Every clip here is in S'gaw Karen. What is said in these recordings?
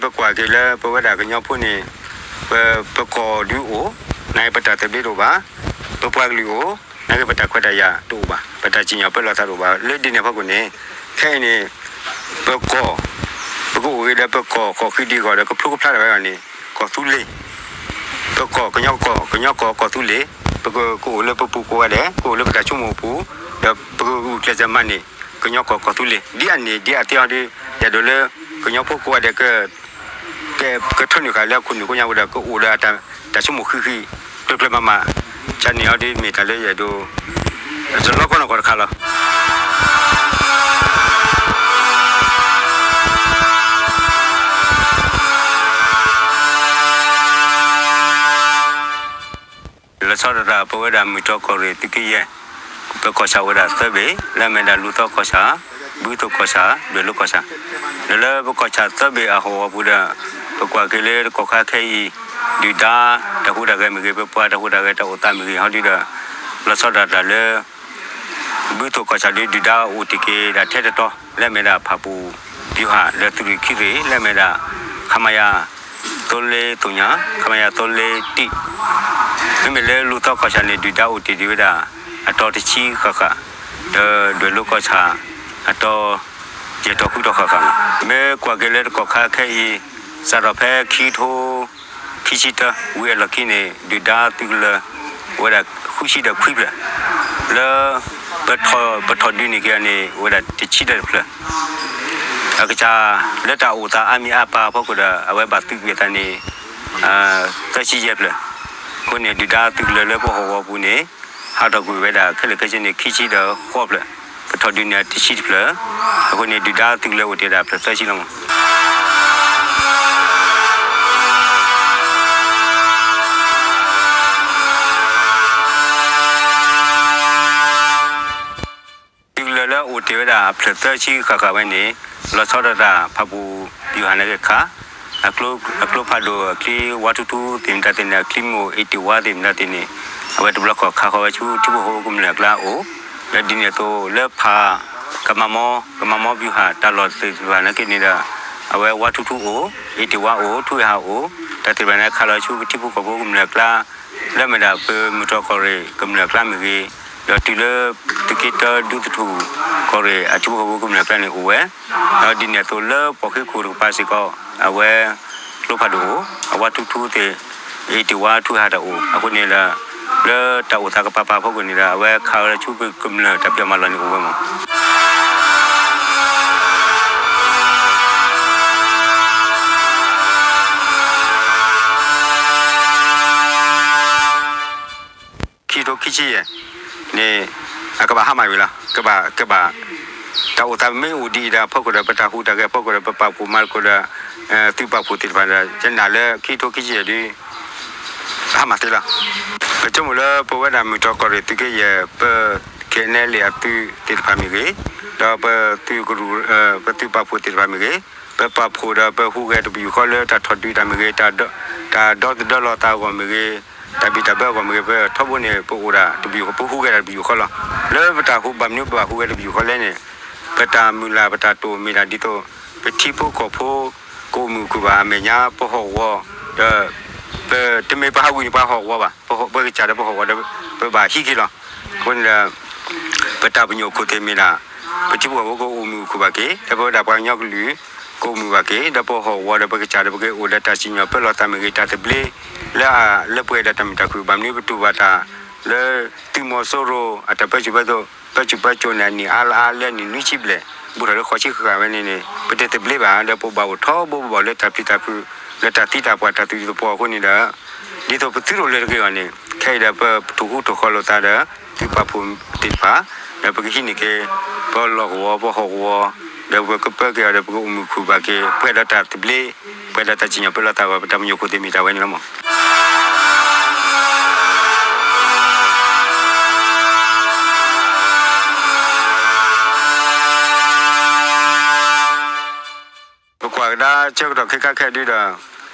ပကွၢ်က့ၤလၢပဝဲဒၣ်ကညီဖိန့ၣ်, ပ, ပကီၢ်ဒုးအိၣ်, နာ်က့ပတၢ်သဘျ့တအိၣ်ဘၣ်, ပပှၤကလုာ်အိၣ်, နာ်က့ပတၢ်ခွဲးတၢ်ယာ်တအိၣ်ဘၣ်, ပတၢ်စံၣ်ညီၣ်ပၢလီၤသးတအိၣ်ဘၣ်. လၢဒ်န့ၣ်အဖီခိၣ်န့ၣ်, ခဲအံၤန့ၣ်, ပကီၢ်, ပကအိၣ်ဂ့ၤဒီးပကီၢ်ကီၢ်ဃံဒံကီၢ်ဒီးကဖျိကဖျါဒၣ်ဝဲအဂီၢ်န့ၣ်, ကီၢ်သူလ့ၤ ပကီၢ်ကညီကီၢ်, ကညီကီၢ်ကီၢ်သူလ့ၤ, ပက, ကအိၣ်လၢပပူၤကိးဂၤဒဲး, ကအိၣ်လၢပတၢ်ဆိကမိၣ်အပူၤ, ဒီးပကဂုာ်ကျဲးစၢးမၤန့ၢ် ကညီကီၢ်ကီၢ်သူလ့ၤ, ဒ်အန့ၣ်ဒ်အသ့အီၤဒီး, ယအဲၣ်ဒိးလၢ, ကညီဖိကိးဂၤဒဲးက, က, ကထၢနုာ်ဃာ်လၢခိၣ်နူာ်ကိးညါဝဲဒီး ကအိၣ်ဒီးတၢ်ဆိကမိၣ်ဃံးဃံး, ကျၢၤကျၢၤမးမး, ကန့ၣ်အီၤဒီးမ့ၢ်တၢ်လၢယအဲၣ်ဒိး, တလီကီနီၢ်ကီၢ်တခါလီၤ. လီၤဆီဒၣ်တၢ်ပဝဲဒၣ်မုၢ်တြီၢ်ကီၢ်ရ့ၣ်သုးက့ယဲၢ်, ပကီၢ်ဆၣ်အိၣ်ဝဲဒၣ်သၢဘ့ၣ်, လၢအမ့ၢ်ဒၣ်လူၤသီကီၢ်ဆၣ်, ဘုသိၣ်ကီၢ်ဆၣ်, ဒွဲၣ်လိၤကီၢ်ဆၣ်, ဒီးလၢပကီၢ်ဆၣ်သၢဘ့ၣ်အဟီၣ်ဝီပူၤဒီး, ပကွၢ်က့ၤလၢတကီၢ်ခါခဲအံၤ, ဒုၣ်ဒါတၢ်ဟူးတၢ်ဂဲၤမ့ၢ်ဂ့ၤ, ပပှၤတၢ်ဟူးတၢ်ဂဲၤတၢ်အိၣ်သးမ့ၢ်ဂ့ၤ, ဟီဒုဒီး, လီၤဆီဒၣ်တၢ်လၢ ဘုသိၣ်ကီၢ်ဆၣ်ဒီးဒုၣ်ဒါအိၣ်တ့ၢ်က့ၤဒၣ်ထဲတတီၤ လၢအမ့ၢ်ဒၣ်ဖၣ်ပူၣ်ပူၤဟး လၢသုးရ့ၣ်ခံရ့ၣ် လၢအမ့ၢ်ဒၣ် ခမရ သိလ့သုညါ ခမရ သိလ့တံၢ်, မ့မ့ၢ်လၢလူၤသီကီၢ်ဆၣ်န့ၣ် ဒုၣ်ဒါအိၣ်တ့ၢ်ဒံးဝဲဒၣ် အတီၤတဆံဃၣ်ဃၣ်, ဒီးဒွဲၣ်လိၤကီၢ်ဆၣ် အတီၤ ယဲၢ်တီၤဃုတီၤဃၣ်ဃၣ်လီၤ. မ့ၢ်ကွၢ်က့ၤလၢတကီၢ်ခါခဲအံၤ စးထီၣ်ဖဲခံကထိ ခံဆံတၢ ဝံၤအလီၢ်ခံန့ၣ် ဒုၣ်ဒါသုးကလၢၤ အိၣ်ဝဲဒၣ်ဃုဆံဒီးခွံဖျၢၣ်, လၢ ပထီၣ်ဒုးန့ၢ်က့ၤအီၤန့ၣ် အိၣ်ဝဲဒၣ်တဆံဒီးတဖျၢၣ်, အကစၢ်လၢတၢ်အိၣ်သးအါမံၤအါပၢၤအဖီခိၣ်ဒီး အဝဲဘၣ်သုးကွံာ်အသးန့ၣ် သၢဆံယဲၢ်ဖျၢၣ်, အဃိန့ၣ် ဒုၣ်ဒါသုးကလၢၤလၢပဟီၣ်ကဝီၤပူၤန့ၣ် ဟးထီၣ်ကွံာ်ဝဲဒၣ်ခဲလၢာ်ခဲဆ့န့ၣ် ခံဆံဒီးဃိးဖျၢၣ်, ပထီၣ်ဒုးန့ၢ်တဆံတဖျၢၣ်, အဃိန့ၣ် ဒုၣ်ဒါသုးကလၢၤအိၣ်တ့ၢ်ဝဲဒၣ်ဖျၢၣ်သၢဆံလီၤမး. သုးကလၢၤလၢအိၣ်တ့ၢ်ဝဲဒၣ်အဖျၢၣ်သၢဆံဃၣ်ဃၣ်ဝဲန့ၣ် လီၤဆီဒၣ်တၢ်ဖၣ်ပူၣ်ပျူၤဟၣ်န့ၣ်က့ၤခါ, အကျိဖးဒိၣ်အချံဝါထူထူသ့ၣ်မတၤသ့ၣ်န့ၣ် အချံမ့ၢ်အိၣ် eighty one သ့ၣ်မတၤသ့ၣ်န့ၣ် အဝဲတဘျီခီၣ်ခးဃီၤဝဲဆူထံဖိကီၢ်ဖိကမျၢၢ်အကျါအိၣ်, လၢဒ်န့ၣ်အသိးလၢဖး ကမၤမီ ကမၤမီပျူၤဟၣ်တၢ်လီၢ်သ့ၣ်တဖၣ်န့ၣ်က့ၤန့ၣ်ဒီး အဝဲဝါထူထူအိၣ် eighty one အိၣ် ထူဝဲဟၣ်အိၣ်, တၢ်သ့ၣ်တဖၣ်န့ၣ်ခးလီၤဆူပထံဖိကီၢ်ဖိကမျၢၢ်အကျါ လၢအမ့ၢ်ဒၣ်ပမုၢ်တြီၢ်ကီၢ်ရ့ၣ်ကမျၢၢ်အကျါမ့ၢ်ဂ့ၤ, ဒီးတုၤလၢသုးက့တၢ ဒူသထူၣ်ကီၢ်ရ့ၣ်အထံဖိကီၢ်ဖိကမျၢၢ်အကျါန့ၣ်အိၣ်ဝဲ, ဒီးဒ်န့ၣ်အသိးလၢပှၤဃ့ခိၣ်တကပၤစ့ၢ်ကီး အဝဲကျိဖးဒိၣ်အိၣ် အဝါထူထူသ့ၣ် eighty one ထူဝဲဟၣ်တၢ်အိၣ်, အဃိန့ၣ်ဒီး လၢတၢ်အိၣ်သးကပၤပၤအဖီခိၣ်န့ၣ်ဒီး အဝဲခးဝဲလၢဆူပကမျၢၢ်တၢ်ဖံးအီၣ်မၤလီၢ်န့ၣ်အိၣ်ဝဲမး. ခံကထိခံဆံယဲၢ်န့ၣ် အကဘၣ်ဟါမၢ်ဝံၤလီၤ. ကဘၣ်, ကဘၣ်, တၢ်အိၣ်သးမ့ၢ်အိၣ်ဒ်အံၤဒီးအဖီခိၣ်ဒီး ပတၢ်ဟူးတၢ်ဂဲၤအဖီခိၣ်ဒီး ပပာ်ဖှိၣ်မၤသကိးဒီး သုးပာ်ဖှိၣ်သ့ၣ်တဖၣ်ဒီး ယနာ်လၢခံကထိခံဆံယဲၢ်ဒုး ဟါမၢ်သ့လီၤ. ပဆိကမိၣ်လၢပဝဲဒၣ်မုၢ်တြီၢ်ကီၢ်ရ့ၣ်သုးက့ယဲၢ် ပ KNLA အသုးသ့ၣ်တဖၣ်မ့ၢ်ဂ့ၤ, ဒီးပသုးကရူၢ်, ပသုးပာ်ဖှိၣ်သ့ၣ်တဖၣ်မ့ၢ်ဂ့ၤ, ပပာ်ဖှိၣ်ဒီးပဟူးဂဲၤတပယူာ်ဃီလၢတၢ်ထီၣ်ဒုးတၢ်မ့ၢ်ဂ့ၤ, တၢ်ဒီသဒၢလီၤသးအဂီၢ်မ့ၢ်ဂ့ၤ, တၢ်ဘံၣ်တၢ်ဘၢအဂီၢ်မ့ၢ်ဂ့ၤ, ပထီဘိန့ၣ် ပအိၣ်ဒၣ်တပယူာ်ဃီ, ပဟူးဂဲၤဒၣ်တပယူာ်ဃီလီၤ. လၢပတၢ်ဟူးဘၣ်မနုၤပဘၣ်ဟူးဂဲၤတပယူာ်ဃီလဲၣ်န့ၣ်, ပတၢ်မုၢ်လၢ်ပတၢ်တိာ်မ့ၢ်ဒၣ်ဒ်သိး ပထံဖိကီၢ်ဖိ ကအိၣ်မုာ်အိၣ်ခုၣ်ဘၣ်အမဲာ်ညါ ပဟီၣ်ကဝီၤ, ဒီး ပတမ့ၢ်ပဟးဝံၤန့ၣ် ပှၤဟီၣ်ကဝီၤဘၣ်, ပကစၢ်ဒီးပဟီၣ်ကဝီၤဒီး ပဘၣ်ဟံးက့ၤလီၤ. အဃိန့ၣ်ဒီး ပတၢ်ပညိၣ်ခိၣ်သ့ၣ်မ့ၢ်ဒၣ် ပထံဖိကီၢ်ဖိကအိၣ်မုာ်အိၣ်ခုၣ်ဘၣ်က့ၤ, ဒီးပဝဲဒၣ်ပှၤကညီကလုာ် ကအိၣ်မုာ်ဘၣ်က့ၤ, ဒီးပဟီၣ်ကဝီၤဒီးပကစၢ်ဒီးပကအိၣ်ဒီးတၢ်စံၣ်ညီၣ်ပၢလီၤသးမ့ၢ်ဂ့ၤ, တၢ်သဘျ့ လၢအလၢပှဲၤဒီးတၢ်မုာ်တၢ်ခုၣ် ဘၣ်မနုၤပတူၢ်ဘၣ်တၢ် လၢသုးမီၤစိရိၤအတၢ်ပၢဆူၣ်ပၢစိး, ပၢဆူၣ်ပၢစိးန့ၣ် အနံၣ်အါလါအါလၢအနံၣ်နွံဆံဘျဲၣ် ဘူးထီၣ်လၢဃိးဆံဃၣ်ဃၣ်ဝဲန့ၣ်န့ၣ် ပတသဘျ့ဘၣ်ဒီး ပဘၣ်အိၣ်ထီဘိ ပဘၣ်အိၣ်လၢတၢ်ပျံၤတၢ်ဖုး လၢတၢ်သံတၢ်ပှၢ်တၢ်သူၣ်ဒူသပှီၤအဃိန့ၣ်ဒီး ဒ်သိးပသုတအိၣ်လၢၤတဂ့ၤအဂီၢ်န့ၣ် ခဲအံၤဒီးပထိၣ်ဃူထိၣ်ဃီလိာ်သးဒီး သုးပာ်ဖှိၣ်သ့ၣ်တဖၣ် ဒီးပကဟံးန့ၢ်က့ၤ ပလီၢ်ကဝီၤ ပဟီၣ်ကဝီၤ ဒီးပကပၢက့ၤအီၤဒီး ပကအိၣ်မုာ်အိၣ်ခုၣ်ဘၣ်က့ၤ ပှဲၤဒီးတၢ်သဘျ့ ပှဲၤဒီးတၢ်စံၣ်ညီၣ်ပၢလီၤသးအဂီၢ် ပတၢ်ပညိၣ်ခိၣ်သ့ၣ်မ့ၢ်တၢ်ဝဲန့ၣ်လီၤမး. ပကွၢ်ကဒါဆၢကတီၢ်ခဲခါခဲဒုဒီး ပခီ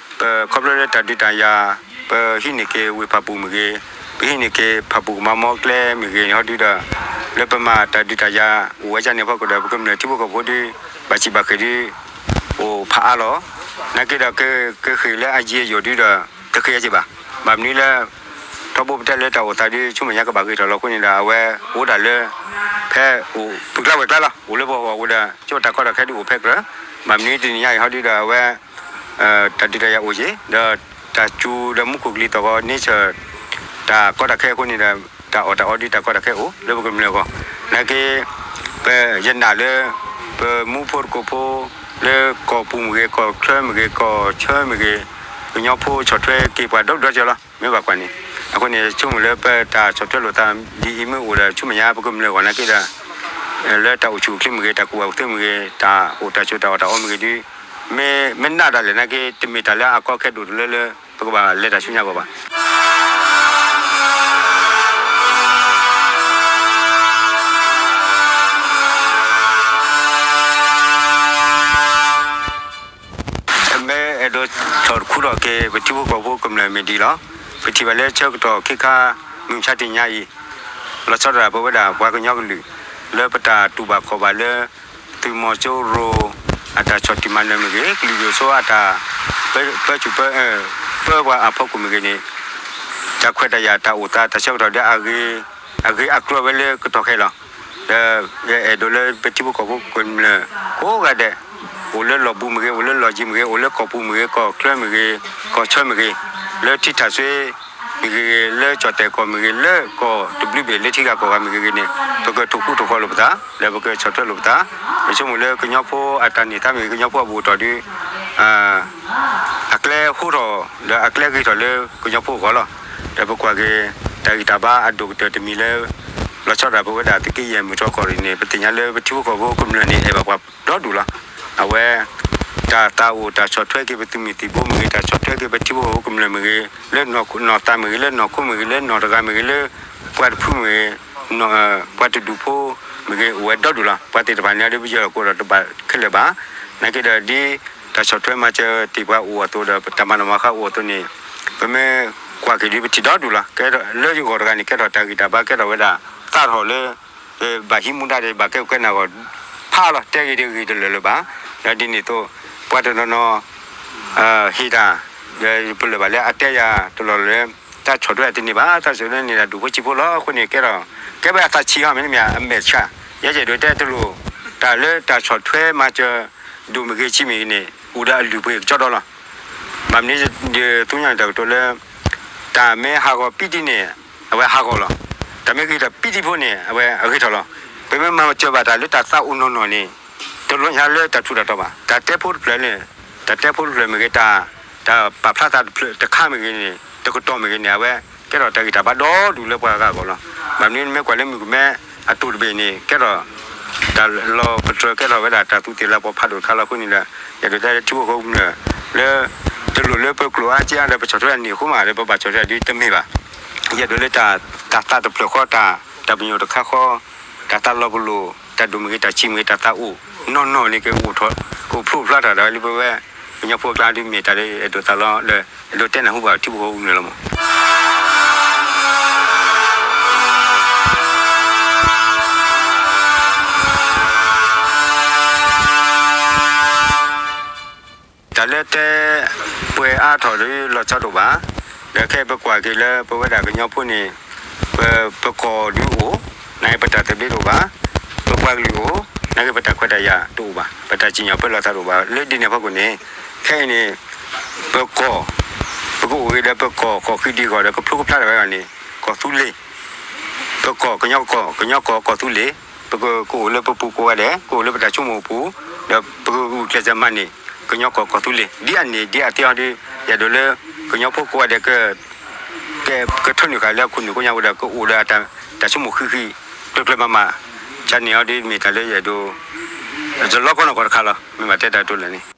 ဖျိလၢတၢ်ဒုးတၢ်ယၤ ပဟံးန့ၢ်က့ၤဝ့ၢ်ဖၣ်ပူၣ်မ့ၢ်ဂ့ၤ, ပဟံးန့ၢ်က့ၤဖၣ်ပူၣ်ကမၤမီကျဲမ့ၢ်ဂ့ၤန့ၣ် ဟီဒုဒီး လၢပမၤတၢ်ဒုးတၢ်ယၤအိၣ်ဝဲဒၣ်န့ၣ်အဖီခိၣ်ဒီး ပကမျၢၢ်ထံဖိကီၢ်ဖိဒု ဘၣ်ဆံးဘၣ်ဃ့ၢ်ဒု အိၣ်ဖးအါလီၤ. နာ်က့ဒီး ကဃ့ၢ်လၢအယံၤအယိာ်ဒုဒီး တဃ့ၢ်အက့ၢ်ဘၣ်. ဘၣ်မနုၤလၢ ထီဘိပတဲလၢတၢ်အိၣ်သးဒု ဆူမဲာ်ညါကဘၣ်ဂ့ၤထီၣ်လီၤအဃိန့ၣ်ဒီး အဝဲအိၣ်ဒၣ်လၢ ဖဲအိၣ် ပူၤကျါဝဲၤကျါလီၤ. အိၣ်လၢပဂီၢ်အဃိဒီး ကၠိတၢ်ကီတၢ်ခဲဒုအိၣ်ဖဲကြၢး, ဘၣ်မနုၤတနံၤညါအံၤဟီဒုဒီး အဝဲ တၢ်ဒုးတၢ်ယၤအိၣ်က့ၤ ဒီးတၢ်စူၤဒီးမူခိၣ်ကလံၤသီၣ်ဂီၤ nature တၢ်ကီတၢ်ခဲအဃိန့ၣ်ဒီး တၢ်အီၣ်တၢ်အီဒု တၢ်ကီတၢ်ခဲအိၣ်လၢပကမျၢၢ်အဂီၢ်. နာ်က့ ပယနာ်လၢ ပမူဖိတကိးဖိ လၢကီၢ်ပူၤမ့ၢ်ဂ့ၤ ကီၢ်ချၢမ့ၢ်ဂ့ၤ ကီၢ်ဆၢမ့ၢ်ဂ့ၤ ကညီဖိဆီၣ်ထွဲက့ၤပှၤဒီဒူၣ်ဒီထၢလီၤ. မ့ၢ်ဘၣ်ကွၢ်န့ၣ် အဃိန့ၣ် ဆိကမိၣ်လၢပတၢ်ဆီၣ်ထွဲလိာ်သးဒ်အံၤမ့ၢ်အိၣ်ဒီး ဆူမဲာ်ညါပကမျၢၢ်အဂီၢ်နာ်က့ဒီး လၢတၢ်အိၣ်ဆူၣ်အိၣ်ချ့မ့ၢ်ဂ့ၤ တၢ်ကူၣ်ဘၣ်ကူၣ်သ့မ့ၢ်ဂ့ၤ တၢ်အိၣ်တၢ်ဆိးတၢ်အီၣ်တၢ်အီမ့ၢ်ဂ့ၤဒု မ့ၢ်မ့ၢ်နာ်ဒၣ်လဲာ်နာ်က့ တမ့ၢ်တၢ်လၢအကီခဲဒိၣ်တလၢလၢ ပကဘၣ်လဲၤတၢ်ဆူညါအဂီၢ်ဘၣ်. မ့ၢ်အဲၣ်ဒိးဆီၣ်တခူထီၣ်က့ၤ ပထံဖိကီၢ်ဖိကမျၢၢ်မ့ၢ်ဒ်အံၤလီၤ. ပထံၣ်ဘၣ်လၢဆၢကတီၢ်ခဲခါ မုၢ်မဆါတနံၤညါအံၤ လီၤဆီဒၣ်တၢ်ပဝဲဒၣ်ပှၤကညီကလုာ် လၢပတၢ်တူၢ်ဘၣ်ခီၣ်ဘၣ်လၢ သုးမီၤစိရိၤ အတၢ်ဆီၣ်တံၢ်မၤနၢၤမ့ၢ်ဂ့ၤ ကလုာ်ဒူၣ်စိအတၢ် ပၢဆူၣ်ပၢ ပၢပှၤအဖီခိၣ်မ့ၢ်ဂ့ၤန့ၣ် တၢ်ခွဲးတၢ်ယာ်တၢ်အိၣ်သးတၢ်ဆၢကတီၢ်ဒ်အဂ့ၤ အဂ့ၤအကြၢးဝဲလၢကတီၢ်ခဲလီၤ. ဒီးယအဲၣ်ဒိးလၢပထံဖိကီၢ်ဖိကမျၢၢ်ကိးဂၤဒဲး အိၣ်လၢလီၢ်ဘူးမ့ၢ်ဂ့ၤ အိၣ်လၢလီၢ်ယံၤမ့ၢ်ဂ့ၤ အိၣ်လၢကီၢ်ပူၤမ့ၢ်ဂ့ၤ ကီၢ်ချၢမ့ၢ်ဂ့ၤ ကီၢ်ဆၢမ့ၢ်ဂ့ၤ လၢထံထၣ်စွ့မ့ၢ်ဂ့ၤ လၢကၠီၣ်တဲၣ်ကီၢ်မ့ၢ်ဂ့ၤ လၢကီၢ်တဘျုးဘ့ၣ်လၢထံဂၤကီၢ်ဂၤမ့ၢ်ဂ့ၤန့ၣ် ပကထိၣ်ဃူထိၣ်ဃီလိာ်ပသး ဒီးပကဆီၣ်ထွဲလိာ်ပသး ပဆိကမိၣ်လၢကညီဖိအတၢ်န့ၢ်သါမ့ၢ်ဂ့ၤ ကညီဖိအဘူးအတံၢ်ဒီး အကျဲဟိထီၣ် ဒီးအကျဲဂ့ၤထီၣ်လၢကညီဖိအဂီၢ်လီၤ. ဒီးပကွၢ်က့ၤ တၢ်ဂံၢ်တၢ်ဘါအဒိၣ်ကတၢၢ်တမံၤလၢ လီၤဆီဒၣ်တၢ်ပဝဲဒၣ်သုးက့ယဲၢ်မုၢ်တြီၢ်ကီၢ်ရ့ၣ်န့ၣ် ပသ့ၣ်ညါလၢပထံဖိကီၢ်ဖိကမျၢၢ်န့ၣ် အဲၣ်ဘၣ်ပှၤဒီဒူၣ်လီၤ. အဝဲ တၢ်သးအိၣ်တၢ်ဆီၣ်ထွဲက့ၤပသုးမုၢ်သံၣ်ဘိမ့ၢ်ဂ့ၤ တၢ်ဆီၣ်ထွဲက့ၤပထံဖိကီၢ်ဖိကမျၢၢ်မ့ၢ်ဂ့ၤ လၢနီၢ်သးမ့ၢ်ဂ့ၤ လၢနီၢ်ခိမ့ၢ်ဂ့ၤ လၢနီၢ်တဂၤမ့ၢ်ဂ့ၤ လၢပှၤတဖုမ့ၢ်ဂ့ၤ ပှၤတဒူၣ်ဖိမ့ၢ်ဂ့ၤ အိၣ်ဝဲဒီဒူၣ်လီၤ. ပှၤသ့ၣ်တဖၣ်န့ၣ်ဒီး ပယီၤလီၤကိးဒီးတဘၣ်ခဲလၢာ်ဘၣ်. နာ်က့ဒီးဒ်တၢ်ဆီၣ်ထွဲမၤစၢၤတ့ၢ်ပှၤအိၣ်အသိးဒီး တၢ်မၤနီၣ်မၤဃါအိၣ်အသိးန့ၣ် ပမ့ၢ်ကွၢ်က့ၤဒ်ပထံၣ်ဒီဒူၣ်လီၤ. လၢယဂီၢ်တဂၤန့ၣ် ကဲထီၣ်တၢ်ဂံၢ်တၢ်ဘါ ကဲထီၣ်ဝဲဒၣ် သးထီၣ်လၢ ဘၣ်ဟံးမူဒါဒီး ဘၣ်ကဲကဲနၤဂီၢ် ဖးလီၤ တဲဂ့ၤတဂ့ၤတလၢာ်လၢၤဘၣ်. ဒီးဒ်န့ၣ်အသိး ပှၤတနီၤနီၤ ဟ့ၣ်တၢ် ဒီးပလၢၢ်ဘၣ်လၢအတဲယၤတလီၢ်လၢ တၢ်ဆီၣ်ထွဲတန့ၢ်ဘၣ် တၢ်ဆီၣ်ထွဲန့ၢ်ဒၣ်ဒူၣ်ဖိဆံးဖိလီၤ. အဃိန့ၣ် ကဲထီၣ် ကဲဝဲအသးဆံးအီၤ မ့တမ့ၢ်အမဲာ်ဆှး ယဲယအဲၣ်ဒိးတဲတလိၣ် တၢ်လၢတၢ်ဆီၣ်ထွဲမၤစၢၤ ဒိၣ်မ့ၢ်ဂ့ၤဆံးမ့ၢ်ဂ့ၤန့ၣ် အိၣ်ဒီးအလုၢ်အပှ့ၤကကၠီဒီလီၤ. ဘၣ်မနုၤ ယသူညါတၢ်ကတိၤလၢ တၢ်မ့ၢ်ဟးဂီၤပံတံန့ၣ် အဝဲဟးဂီၤလီၤ. တၢ်မ့ၢ်ဂ့ၤထီၣ်ပံတံဖိန့ၣ် အဝဲအဂ့ၤထီၣ်လီၤ. ပမ့ၢ်မၤစၢၤဘၣ်တၢ်လၢတၢ်သးအိၣ်နီၢ်နီၢ်န့ၣ် တလိၣ်ညါလၢတၢ်ထူးတၢ်တီၤဘၣ်. တၢ်တဲဖိတဖျၢၣ်န့ၣ် တၢ်တဲဖိတဖျၢၣ်မ့ၢ်ဂ့ၤ တၢ် တၢ်ပာ်ဖျါသးတဖျၢၣ်တခါမ့ၢ်ဂ့ၤန့ၣ် တကတီၢ်မ့ၢ်ဂ့ၤန့ၣ် အဝဲကဲထီၣ်တၢ်ဂံၢ်တၢ်ဘါဒီဒူၣ်လၢပှၤဂၤအဂီၢ်လီၤ. ဘၣ်မနုၤမ့ၢ်ကွၢ်လၢမုၢ်ကမဲအတိၢ်တဘ့ၣ်န့ၣ် ကဲထီၣ် တၢ်လီၤပတြၢၤကဲထီၣ်ဝဲဒၣ်တၢ်သူးသ့ၣ်လၤကပီၤဖးဒိၣ်တခါလီၤ. အဃိန့ၣ်ဒီး ယအဲၣ်ဒိးတဲထံဖိကီၢ်ဖိကမျၢၢ်လၢ တလိၣ်လၢပကျိၣ်အါစ့အါဒီး ပဆီၣ်ထွဲအန့ၣ်အဃိမးဒီး ပဘၣ်ဆီၣ်ထွဲဒ်တမ့ၢ်ဘၣ်. ယအဲၣ်ဒိးလၢတၢ် တၢ်သးတဖျၢၣ်ဃီ တၢ် တၢ်ပညိၣ်တခါဃီ တၢ်သးလီၤပလိာ် တၢ်ဒိၣ်မ့ၢ်ဂ့ၤ တၢ်ဆံးမ့ၢ်ဂ့ၤ တၢ်သးအိၣ်နီၢ်နီၢ်န့ၣ် ကအိၣ်ထီၣ် ကအိၣ်ဖျိဖျါထီၣ်ဒၣ်ဝဲလၢပဝဲ ကညီဖိအကျါဒ်မ့ၢ်တၢ်လၢအဲၣ်ဒိးသးလီလၢ အဲၣ်ဒိးတဲနၢ်ဟူဘၣ်ထံဖိကီၢ်ဖိကမျၢၢ်လီၤမး. တၢ်လၢတဲပှဲၤအါထီၣ်ဒီးလီၤဆီတအိၣ်ဘၣ်. ဒီးခဲအံၤပကွၢ်က့ၤလၢပဝဲဒၣ်ကညီဖိန့ၣ် ပ ပကီၢ်ဒုးအိၣ် နာ်က့ပတၢ်သဘျ့တအိၣ်ဘၣ်, ပပှၤကလုာ်အိၣ် နာ်က့ပတၢ်ခွဲးတၢ်ယာ်တအိၣ်ဘၣ်, ပတၢ်စံၣ်ညီၣ်ပၢလီၤသးတအိၣ်ဘၣ်. လၢဒ်န့ၣ်အဖီခိၣ်န့ၣ် ခဲအံၤန့ၣ် ပကီၢ် ပကအိၣ်ဂ့ၤဒီးပကီၢ် ကီၢ်ဃံဒံးဂီၢ်ဒီး ကဖျိကဖျါထီၣ်ဝဲအဂီၢ်န့ၣ် ကီၢ်သူလ့ၤ ပကီၢ် ကညီကီၢ် ကညီကီၢ် ကီၢ်သူလ့ၤ ပကအိၣ်လၢပပူၤကိးဂၤဒဲး ကအိၣ်လၢပတၢ်ဆိကမိၣ်အပူၤ ဒီးပကဂုာ်ကျဲးစၢးမၤန့ၢ် ကညီကီၢ် ကီၢ်သူလ့ၤ ဒ်အန့ၣ်ဒ်အသ့အီၤဒီး ယအဲၣ်ဒိးလၢ ကညီဖိကိးဂၤဒဲး က ကထၢနုာ်ဃာ်လၢအခိၣ်နူာ်ကိးညါဝဲဒီး ကအိၣ်ဒီးတၢ်ဆိကမိၣ်ဃံးဃံး ကျၢၤကျၢၤမၤမၤ ကန့ၢ်အီၤဒ်မ့ၢ်တၢ်လၢယအဲၣ်ဒိး တလီကီနီၢ်ကီၢ်တခါလီၤ. မ့ၢ်ဘၣ်တဲတၢ်တိၤလၢာ်န့ၣ်